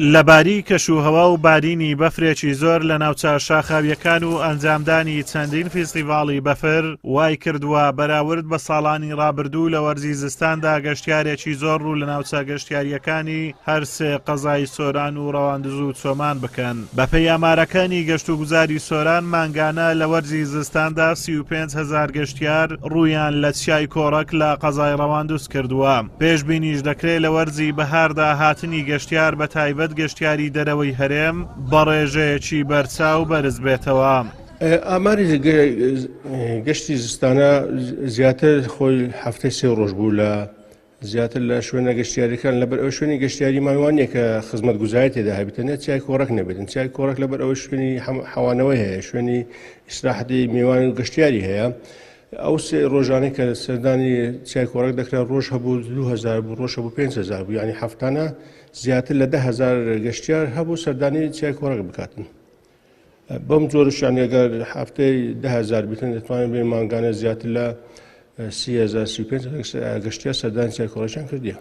لەباری کەشوهەوا و بارینی بەفرێکی زۆر لە ناوچە شاخاوییەکان و ئەنجامدانی چەندین فیستیڤاڵی بەفر وایکردووە بەراورد بە ساڵانی ڕابردوو لە وەرزی زستاندا گەشتیارێکی زۆر ڕوو لە ناوچە گەشتیارییەکانی هەرسێ قەزای سۆران و ڕەواندز و چۆمان بکەن. بەپێی ئامارەکانی گەشتوگوزاری سۆران مانگانە لە وەرزی زستاندا 35 هەزار گەشتیار ڕوویان لە چیای کۆڕەک لە قەزای ڕەواندز کردووە. پێشبینیش دەکرێت لە وەرزی بەهاردا هاتنی گەشتیار بە تایبەت گەشتیاری دەرەوەی هەرێم بە ڕێژەیەکی بەرچاو بەرز بێتەوە. ئاماری گەشتی زستانە زیاتر خۆی هەفتەی سێ ڕۆژ بوو لە زیاتر لە شوێنە گەشتیاریەکان لەبەر ئەو شوێنی گەشتیاریمان وان نییە کە خزمەتگوزاری تێدا هەبێت تەنیا چیای کۆڕەک نەبێتن چیای کۆڕەک لەبەر ئەوەی شوێنی حەوانەوەی هەیە شوێنی ئیسراحەتی میوان و گەشتیاری هەیە ئەو سێ ڕۆژانەی کە سەردانی چیای کۆڕەک دەکرا ڕۆژ هەبوو 2000 بوو ڕۆژ هەبوو 5000 بوو یعنی هەفتانە زیاتر لە 10000 گەشتیار هەبوو سەردانی چیای کۆڕەک بکاتن بەم جۆرەش یانی ئەگەر هەفتەی 10000 بیتن دەتوانین بێن مانگانە زیاتر لە 30000 35 گەشتیار سەردانی چیای کۆڕەکیان کردیە.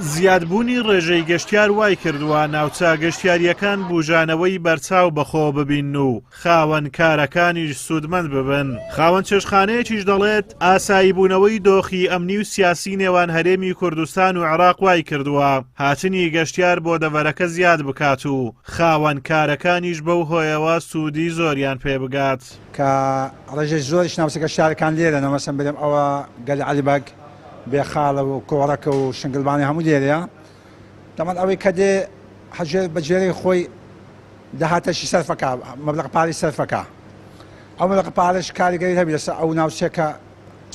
زیادبوونی ڕێژەی گەشتیار وایکردووە ناوچە گەشتیارییەکان بوژانەوەی بەرچاو بەخۆوە ببینن و خاوەن کارەکانیش سوودمەند ببن. خاوەن چێشتخانەیەکیش دەڵێت، ئاساییبوونەوەی دۆخی ئەمنی و سیاسی نێوان هەرێمی کوردستان و عێراق وایکردووە هاتنی گەشتیار بۆ دەڤەرەکە زیاد بکات و خاوەن کارەکانیش بەو هۆیەوە سوودی زۆریان پێ بگات. کە ڕێژەی زۆریش ناوچە گەشتیارەکان لێرەن، مەسەن بڵێم ئەوە گەلی عەلی بەگ، بێخاڵە و کۆڕەکە و شنگلبانی هەموو لێرەیە. تەبعەن ئەوەی کە دێ هەژێر بە گوێرەی خۆی داهاتەشی سەرفەکا، مەبلەغ پارەی سەرفەکا. ئەو مەبلەغ پارەش کاریگەری هەبی لەسەر ئەو ناوچەیە کە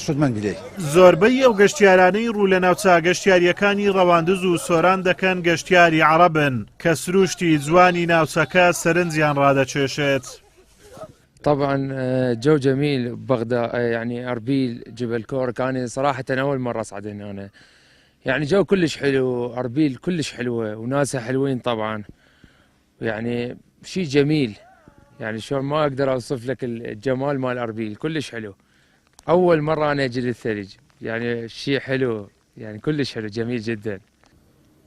سوودمەند بی لێی. زۆربەی ئەو گەشتیارانەی ڕوو لە ناوچە گەشتیارییەکانی ڕەواندز و سۆران دەکەن گەشتیاری عەڕەبن کە سرووشتی جوانی ناوچەکە سەرنجیان ڕادەکێشێت. طبعا جو جميل بغدا يعني اربيل جبل كورك انا صراحه اول مره اصعد هنا يعني جو كلش حلو اربيل كلش حلوه وناسها حلوين طبعا يعني شيء جميل يعني شلون ما اقدر اوصف لك الجمال مال اربيل كلش حلو اول مره انا اجي للثلج يعني شيء حلو يعني كلش حلو جميل جدا.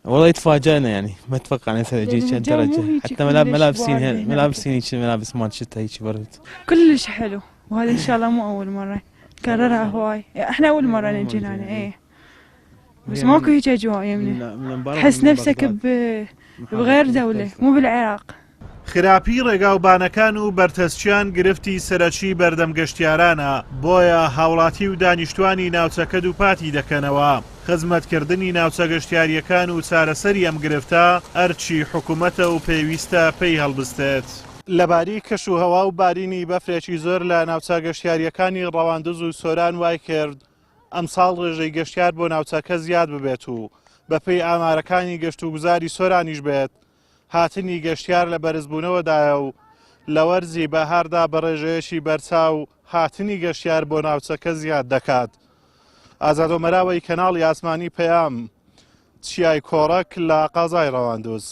والله تفاجأنا يعني ما توقعنا ثلج لأن هيك الجو مو درجة هيك حتى ملاب كلش ملابسين بارد هناك. ملابسين هيك ملابس مال شتاء هيك برد. كلش حلو وهذا ان شاء الله مو اول مرة كررها هواي احنا اول مرة نجي هنا ايه بس ماكو هيك اجواء يمنا تحس نفسك بغير دولة مو بالعراق. خراپی ڕێگاوبانەکان و بەرتەسکیان گرفتی سەرەکی بەردەم گەشتیارانە، بۆیە هاوڵاتی و دانیشتوانی ناوچەکە دووپاتی دەکەنەوە، خزمەتکردنی ناوچە گەشتیارییەکان و چارەسەری ئەم گرفتە ئەرکی حکومەتە و پێویستە پێی هەڵبستێت. لەباری کەشوهەوا و بارینی بەفرێکی زۆر لە ناوچە گەشتیارییەکانی ڕەواندز و سۆران وایکرد ئەمساڵ ڕێژەی گەشتیار بۆ ناوچەکە زیاد ببێت و بەپێی ئامارەکانی گەشتوگوزاری سۆرانیش بێت هاتنی گەشتیار لە بەرزبوونەوەدایە و لە وەرزی بەهاردا بە ڕێژەیەکی بەرچاو هاتنی گەشتیار بۆ ناوچەکە زیاد دەکات. ئازاد ئۆمەراوەی کەناڵی ئاسمانی پەیام، چیای کۆڕەک لە قەزای ڕەواندوز.